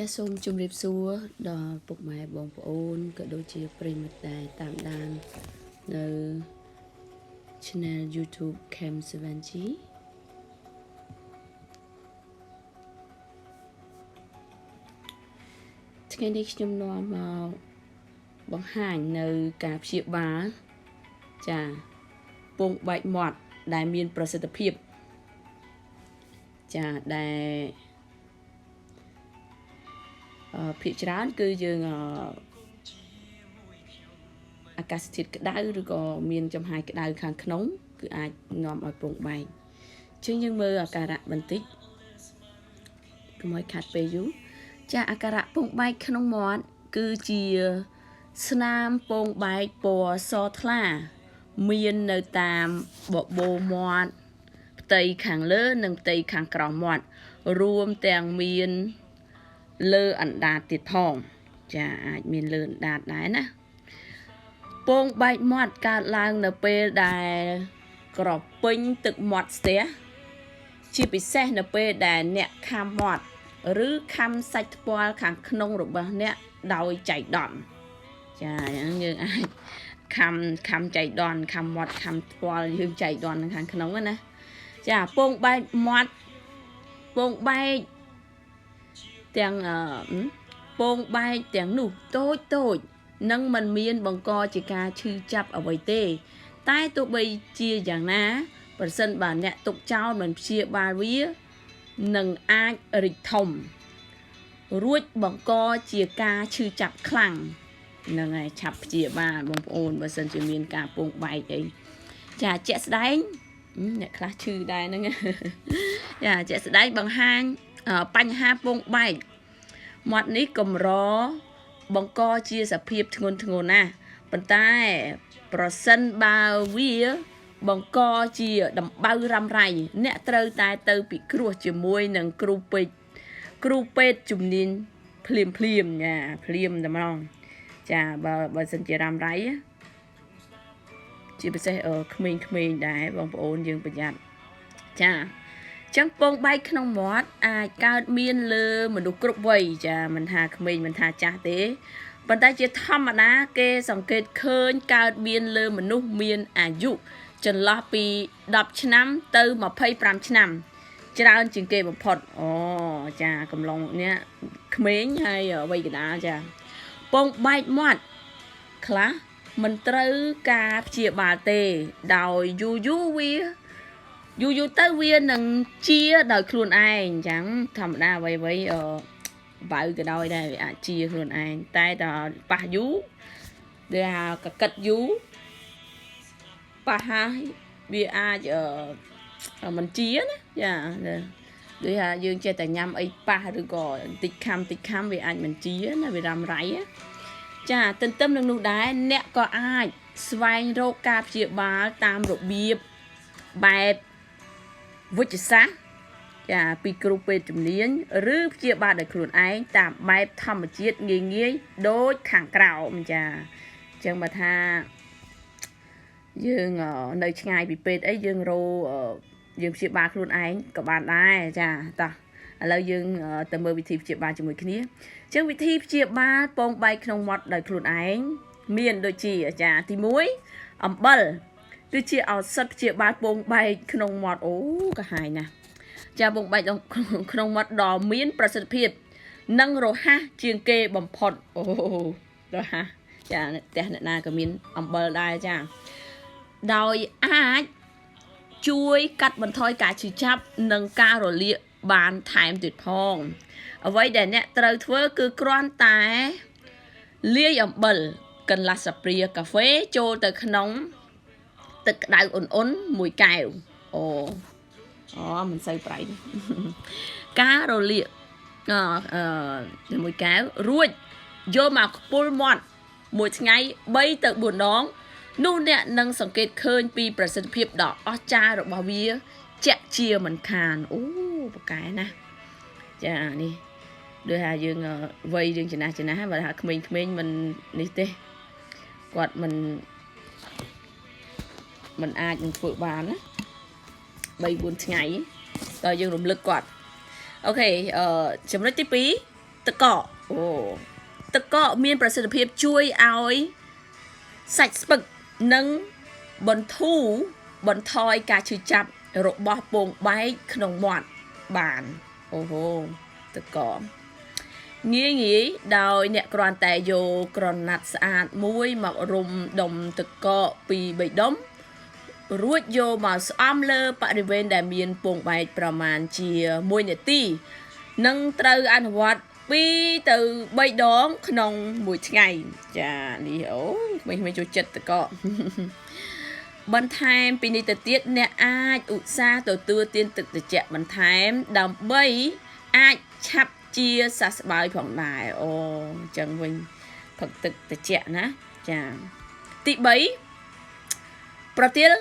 ចាសសូមជម្រាបសួរដល់ពុកម៉ែបងប្អូនក៏ដូចជាប្រិយមិត្តដែលតាមដាននៅ Channel YouTube Cam 7G ថ្ងៃនេះខ្ញុំនាំមកបង្ហាញនៅការព្យាបាលចាពងបែកមាត់ដែលមានប្រសិទ្ធភាពចាដែលភាគច្រើនគឺយើងអាកាសធាតុក្តៅឬក៏មានចំហាយក្តៅខាងក្នុងគឺអាចនាំឲ្យពងបែកជាងយើងមើលអាការៈបន្តិចកុំឲ្យខាត់ពេលយូរចាអាការៈពងបែកក្នុងមាត់គឺជាស្នាមពងបែកពណ៌សថ្លាមាននៅតាមបបូរមាត់ផ្ទៃខាងលើនិងផ្ទៃខាងក្រោមមាត់រួមទាំងមានលើអណ្ដាតទៀតផងចាអាចមានលើអណ្ដាតដែរណាពងបែកមាត់កើតឡើងនៅពេលដែលក្រពេញទឹកមាត់ស្ទះជាពិសេសនៅពេលដែលអ្នកខាំមាត់ឬខាំសាច់ថ្ពាល់ខាងក្នុងរបស់អ្នកដោយចៃដន្យចាអញ្ចឹងយើងអាចខាំចៃដន្យខាំមាត់ខាំថ្ពាល់យើងចៃដន្យខាងក្នុងណាចាពងបែកមាត់ពងបែកទាំងពងបែកទាំងនោះតូចតូចនឹងមិនមានបង្កជាការឈឺចាប់អ្វីទេ តែទោះបីជាយ៉ាងណាប្រសិនបើអ្នកទុកចោលមិនព្យាបាលវានឹងអាចរីកធំរួចបង្កជាការឈឺចាប់ខ្លាំងហ្នឹងហើយឆាប់ព្យាបាលបងប្អូនបើសិនជាមានការពងបែកអីចាជាក់ស្ដែងអ្នកខ្លះឈឺដែរហ្នឹងចាជាក់ស្ដែងបង្ហាញបញ្ហាពងបែកមាត់នេះកម្របង្កជាសភាពធ្ងន់ធ្ងរណាស់ប៉ុន្តែប្រសិនបើវាបង្កជាដំបៅរ៉ាំរ៉ៃអ្នកត្រូវតែទៅពិគ្រោះជាមួយនឹងគ្រូពេទ្យជំនាញភ្លាមភ្លាមចាភ្លាមតែម្ដងចាបើសិនជារ៉ាំរ៉ៃជាពិសេសក្មេងៗដែរបងប្អូនយើងប្រយ័ត្នចាចឹងពងបែកក្នុងមាត់អាចកើតមានលើមនុស្សគ្រប់វ័យចាមិនថាក្មេងមិនថាចាស់ទេប៉ុន្តែជាធម្មតាគេសង្កេតឃើញកើតមានលើមនុស្សមានអាយុចន្លោះពី10ឆ្នាំទៅ25ឆ្នាំច្រើនជាងគេបំផុតអូចាកំឡុងនេះក្មេងហើយវ័យកណ្ដាលចាពងបែកមាត់ខ្លះមិនត្រូវការព្យាបាលទេដោយយូរយូរវាយូរយូរទៅវានឹងជាដោយខ្លួនឯងអញ្ចឹងធម្មតាអ្វីៗបៅក៏ដោយដែរវាអាចជាខ្លួនឯងតែដល់ប៉ះយូរវាកកិតយូរប៉ះហើយវាអាចមិនជាណាចាដូចថាយើងចេះតែញ៉ាំអីប៉ះឬក៏បន្តិចខាំតិចខាំវាអាចមិនជាណាវារ៉ាំរ៉ៃចាទន្ទឹមនឹងនោះដែរអ្នកក៏អាចស្វែងរកការព្យាបាលតាមរបៀបបែបវិទ្យាសាស្ត្រចាពីគ្រូពេទ្យជំនាញឬព្យាបាលដោយខ្លួនឯងតាមបែបធម្មជាតិងាយងាយដូចខាងក្រោមចាអញ្ចឹងបើថាយើងនៅឆ្ងាយពីពេទ្យអីយើងរោយើងព្យាបាលខ្លួនឯងក៏បានដែរចាតោះឥឡូវយើងទៅមើលវិធីព្យាបាលជាមួយគ្នាអញ្ចឹងវិធីព្យាបាលពងបែកក្នុងមាត់ដោយខ្លួនឯងមានដូចជាចាទី1អំបិលគឺជាឱសថព្យាបាលពងបែកក្នុងមាត់អូកាហាយណាស់ចាពងបែកក្នុងមាត់ដ៏មានប្រសិទ្ធភាពនិងរហ័សជាងគេបំផុតអូរហ័សចាផ្ទះអ្នកណាក៏មានអំបិលដែរចាដោយអាចជួយកាត់បន្ថយការឈឺចាប់និងការរលាកបានថែមទៀតផងអ្វីដែលអ្នកត្រូវធ្វើគឺគ្រាន់តែលាយអំបិលកន្លះស្លាបព្រាកាហ្វេចូលទៅក្នុងទឹកក្តៅអ៊ុនៗមួយកែវអូមិនសូវប្រៃទេការរលាកមួយកែវរួចយកមកខ្ពុលមាត់មួយថ្ងៃ3ទៅ4ដងនោះអ្នកនឹងសង្កេតឃើញពីប្រសិទ្ធភាពដ៏អស្ចារ្យរបស់វាជាក់ជាមិនខានអូប៉កែណាចានេះដូចថាយើងវ័យយើងចំណាស់ចំណាស់បើថាក្មេងៗមិននេះទេគាត់មិនអាចនឹងធ្វើបានណា3 4ថ្ងៃតើយើងរំលឹកគាត់អូខេចំណុចទី2 ទឹកកកអូទឹកកកមានប្រសិទ្ធភាពជួយឲ្យសាច់ស្ពឹកនិងបន្ធូរបន្ថយការឈឺចាប់របស់ពងបែកក្នុងមាត់បានអូហូទឹកកកងាយងាយដោយអ្នកគ្រាន់តែយកក្រណាត់ស្អាតមួយមករំដុំទឹកកកពី3ដុំរួចយកមកស្អំលើបរិវេណដែលមានពងបែកប្រមាណជា1នាទីនិងត្រូវអនុវត្ត2ទៅ3ដងក្នុងមួយថ្ងៃចានេះអូយក្មេងៗចូលចិត្តទឹកកកបន្ថែមពីនេះទៅទៀតអ្នកអាចឧស្សាហ៍ទទួលទានទឹកត្រជាក់បន្ថែមដើម្បីអាចឆាប់ជាសះស្បើយផងដែរអូអញ្ចឹងវិញផឹកទឹកត្រជាក់ណាចាទី3ប្រទាល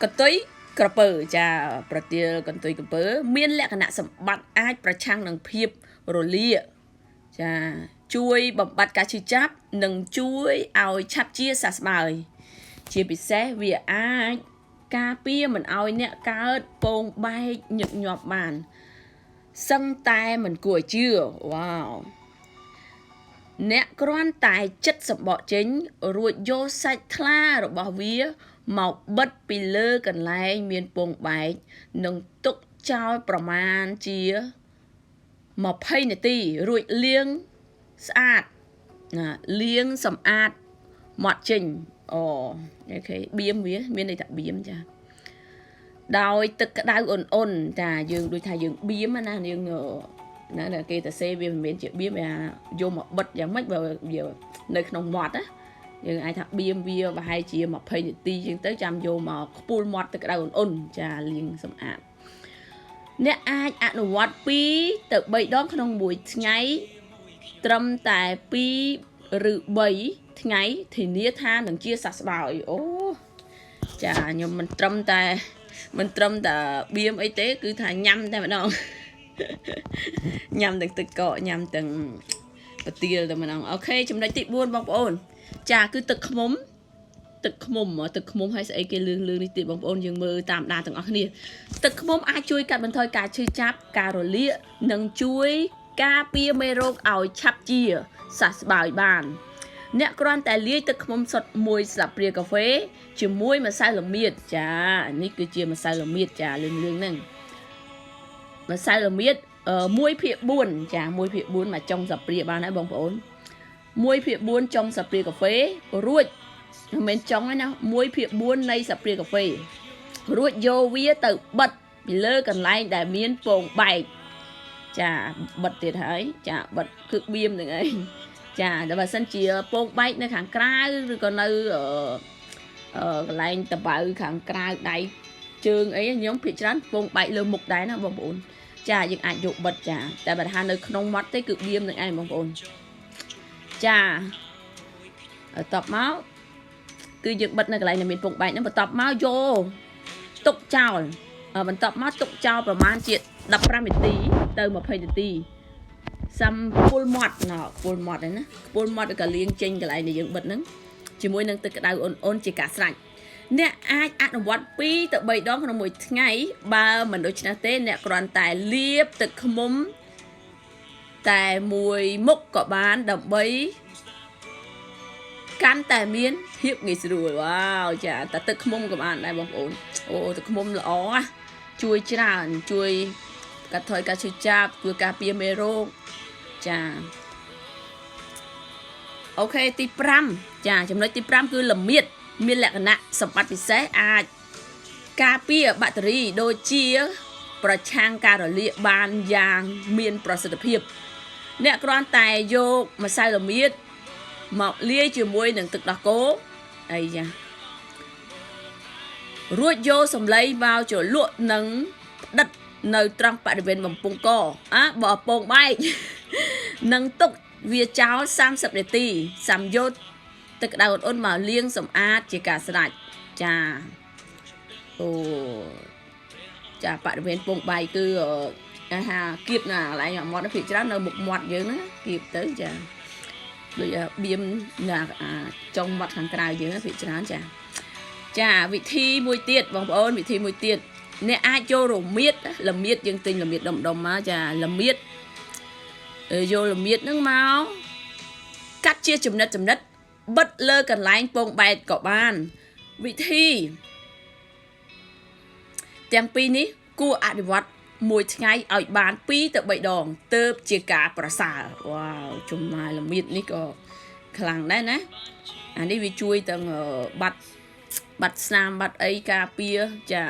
កន្ទុយក្រពើចាប្រទាលកន្ទុយក្រពើមានលក្ខណៈសម្បត្តិអាចប្រឆាំងនឹងភាពរលាកចាជួយបំបត្តិការឈឺចាប់និងជួយឲ្យឆាប់ជាសះស្បើយជាពិសេសវាអាចការពារមិនឲ្យអ្នកកើតពងបែកញឹកញាប់បានសឹងតែមិនគួរឲ្យជឿវ៉ាវអ្នកគ្រាន់តែចិត្តសម្បកចេញរួចយកសាច់ថ្លារបស់វាមកបិទពីលើកន្លែងមានពងបែកនិងទុកចោលប្រមាណជា20នាទីរួចលាងស្អាតណាលាងសម្អាតមាត់ចេញអូអូខេបៀមវាមានន័យថាបៀមចាដោយទឹកក្តៅអ៊ុនៗចាយើងដូចថាយើងបៀមណាយើងណាគេទៅសេវាមិនមែនជាបៀមវាយកមកបិទយ៉ាងម៉េចបើវានៅក្នុងមាត់ណាយើងអាចថាបៀមវាប្រហែលជា20នាទីជាងទៅចាំយកមកខ្ពូលមាត់ទឹកក្តៅអ៊ុនៗចាលាងសម្អាតអ្នកអាចអនុវត្ត2ទៅ3ដងក្នុងមួយថ្ងៃត្រឹមតែ2ឬ3ថ្ងៃធានាថានឹងជាសះស្បើយអូចាខ្ញុំមិនត្រឹមតែបៀមអីទេគឺថាញ៉ាំតែម្ដងញ៉ាំទាំងទឹកកកញ៉ាំទាំងប្រទាលតែម្ដងអូខេចំណុចទី4បងប្អូនចាគឺទឹកឃ្មុំទឹកឃ្មុំទឹកឃ្មុំហើយស្អីគេលឿងលឿងនេះទៀតបងប្អូនយើងមើលតាមដានទាំងអស់គ្នាទឹកឃ្មុំអាចជួយកាត់បន្ថយការឈឺចាប់ការរលាកនិងជួយការពារមេរោគឲ្យឆាប់ជាសះស្បើយបានអ្នកគ្រាន់តែលាយទឹកឃ្មុំសុទ្ធមួយស្លាបព្រាកាហ្វេជាមួយម្សៅល្មៀតចានេះគឺជាម្សៅល្មៀតចាលឿងលឿងហ្នឹងម្សៅល្មៀត1/4ចា1/4មួយចុងស្លាបព្រាបានហើយបងប្អូន1/4ចុងស្លាបព្រាកាហ្វេរួចមិនមែនចុងទេណា1/4នៃស្លាបព្រាកាហ្វេរួចយកវាទៅបិទពីលើកន្លែងដែលមានពងបែកចាបិទទៀតហើយចាបិទគឺបៀមហ្នឹងឯងចាតែបើសិនជាពងបែកនៅខាងក្រៅឬក៏នៅកន្លែងតបៅខាងក្រៅដៃជើងអីខ្ញុំភាគច្រើនពងបែកលើមុខដែរណាបងប្អូនចាយើងអាចយកបិទចាតែបើថានៅក្នុងមាត់ទេគឺបៀមនឹងឯងបងប្អូនចាបន្ទាប់មកគឺយើងបិទនៅកន្លែងដែលមានពងបែកហ្នឹងបន្ទាប់មកយកទុកចោលបន្ទាប់មកទុកចោលប្រមាណជា15នាទីទៅ20នាទីសាំពុលមាត់ណពុលមាត់ហ្នឹងណាពុលមាត់ក៏លាងចេញកន្លែងដែលយើងបិទហ្នឹងជាមួយនឹងទឹកក្តៅអ៊ុនៗជាការស្រេចអ្នកអាចអនុវត្ត2ទៅ3ដងក្នុងមួយថ្ងៃបើមិនដូច្នេះទេអ្នកគ្រាន់តែលាបទឹកឃ្មុំតែមួយមុខក៏បានដើម្បីកាន់តែមានភាពងាយស្រួលវ៉ាវចាតែទឹកឃ្មុំក៏បានដែរបងប្អូនអូទឹកឃ្មុំល្អណាជួយច្រើនជួយកាត់ថយការឈឺចាប់ជួយការពារមេរោគចាអូខេទី5ចាចំណុចទី5គឺល្មៀតមានលក្ខណៈសម្បត្តិពិសេសអាចការពារបាក់តេរីដូចជាប្រឆាំងការរលាកបានយ៉ាងមានប្រសិទ្ធភាពអ្នកគ្រាន់តែយកម្សៅល្មៀតមកលាយជាមួយនឹងទឹកដោះគោអីចារួចយកសម្លៃមកជ្រលក់និងផ្ដិតនៅត្រង់បរិវេណបំពង់កអាបើពងបែកនិងទុកវាចោល30នាទីសាំយកទឹកក្តៅអ៊ុនៗមកលាងសម្អាតជាការស្រេចចាអូចាបរិវេណពងបែកគឺអាហាគៀបណាកន្លែងមាត់ភាគច្រើននៅមុខមាត់យើងណាគៀបទៅចាដូចបៀមណាចុងមាត់ខាងក្រៅយើងភាគច្រើនចាចាវិធីមួយទៀតបងប្អូនវិធីមួយទៀតអ្នកអាចចូលរមៀតល្មៀតយើងទិញល្មៀតដុំៗមកចាល្មៀត យកល្មៀតនឹងមកកាត់ជាចំណិតចំណិតបិទលើកន្លែងពងបែកក៏បានវិធីទាំងពីរនេះគួរអនុវត្តមួយថ្ងៃឲ្យបាន2ទៅ3ដងទៅជាការប្រសើរវ៉ាវចំណាយល្មៀតនេះក៏ខ្លាំងដែរណាអានេះវាជួយទាំងបាត់បាត់ស្នាមបាត់អីការពារចា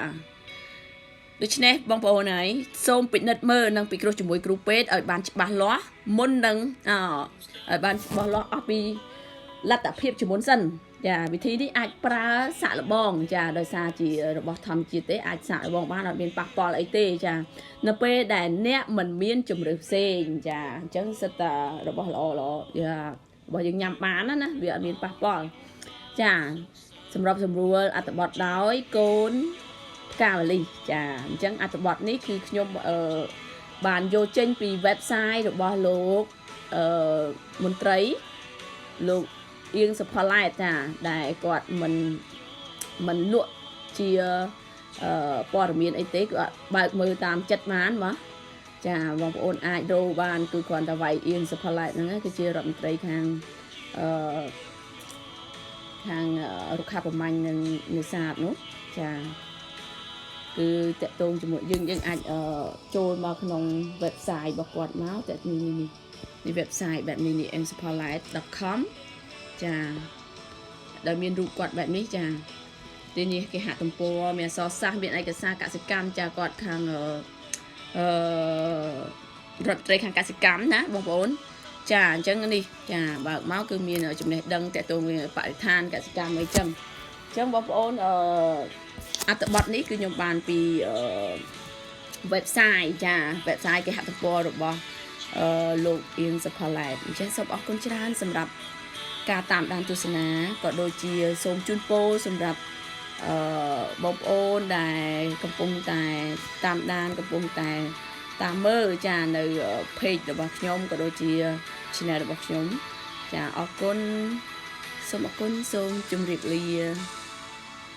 ដូច្នេះបងប្អូនហើយសូមពិនិត្យមើលនិងពិគ្រោះជាមួយគ្រូពេទ្យឲ្យបានច្បាស់លាស់មុននឹងឲ្យបានច្បាស់លាស់អស់ពីលទ្ធភាពជាមុនសិនចាវិធីនេះអាចប្រើសាក់លបងចាដោយសារជារបស់ធម្មជាតិទេអាចសាក់លបងបានអត់មានប៉ះពាល់អីទេចានៅពេលដែលអ្នកមិនមានជំរឿផ្សេងចាអញ្ចឹងសិតតែរបស់ល្អល្អចារបស់យើងញ៉ាំបានណាណាវាអត់មានប៉ះពាល់ចាសម្របសម្រួលអត្ថបទដោយកូនផ្កាវលីចាអញ្ចឹងអត្ថបទនេះគឺខ្ញុំអឺបានយកចេញពី website របស់លោកអឺមន្ត្រីលោកអៀងសុផល្លែតចាដែលគាត់មិនលក់ជាអឺព័ត៌មានអីទេគឺអត់បើកមើលតាមចិត្តបានបាទចាបងប្អូនអាចរកបានគឺគ្រាន់តែវាយអៀងសុផល្លែតហ្នឹងគឺជារដ្ឋមន្ត្រីខាងអឺខាងរុក្ខាប្រមាញ់និងនេសាទនោះចាគឺតកតងជាមួយយើងយើងអាចចូលមកក្នុង website របស់គាត់មកតែនេះនេះនេះ website បែបនេះនេះ ensupplied.com ចាដែលមានរូបគាត់បែបនេះចាទីនេះគេហទំព័រមានអក្សរសាស្ត្រមានឯកសារកសិកម្មចាគាត់ខាងអឺរដ្ឋត្រីខាងកសិកម្មណាបងប្អូនចាអញ្ចឹងនេះចាបើកមកគឺមានចំណេះដឹងតកតងបរិស្ថានកសិកម្មអីចឹងអញ្ចឹងបងប្អូនអឺអត្ថបទនេះគឺខ្ញុំបានពីអឺ website ចា website គេហទំព័ររបស់អឺលោកអៀងសុផល្លែតអញ្ចឹងសូមអរគុណច្រើនសម្រាប់ការតាមដានទស្សនាក៏ដូចជាសូមជូនពរសម្រាប់អឺបងប្អូនដែលកំពុងតែតាមដានកំពុងតែតាមមើលចានៅ page របស់ខ្ញុំក៏ដូចជា channel របស់ខ្ញុំចាអរគុណសូមអរគុណសូមជម្រាបលា។